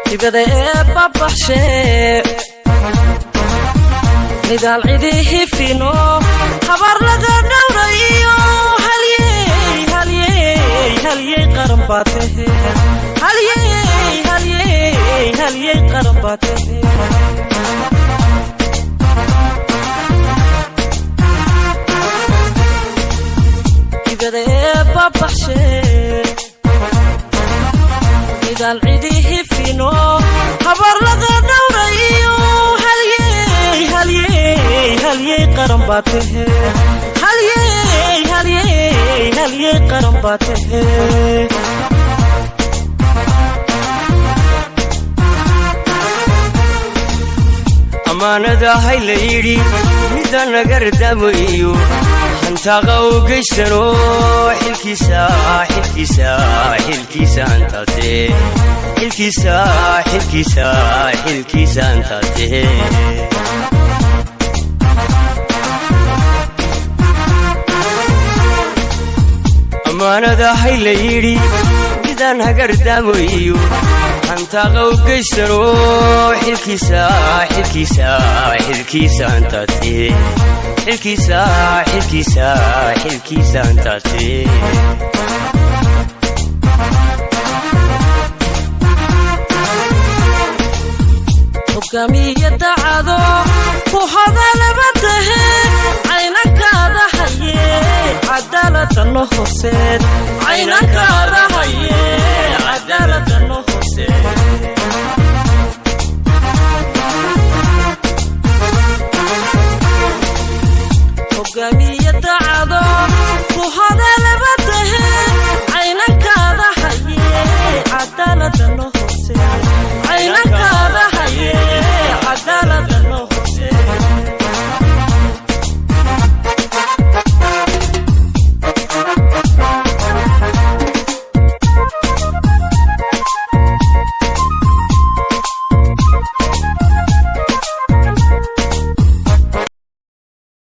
Hibada ee babaxshee midaal cidi hifino, habar laga dhowrayo. Halyey, halyey, halyey qaran baa tahe. Halyey, halyey, halyey qaran baa tahe. Hibada ee babaxshee midaal cidi hifino, habar laga dhowrayo. Halyey, halyey, halyey qaran baa tahe. Halyey, halyey, halyey qaran baa tahe. Ammaanadahay la yidhi midda nagardaamo iyo hantaaqa u geysano, xilkiisa, xilkiisa, xilkiisa hantaate, xilkiisa, xilkiisa, xilkiisa hantaate. Ammaanadahay la yidhi midaan hagardaamo iyo hantaaqa u geysano, xilkiisa, xilkiisa, xilkiisa hantaate, xilkiisa, xilkiisa, xilkiisa hantaate. Hogaamiye dacado ku hadalaba tahe, caynankaada haye, cadaaladano horseed, caynankaada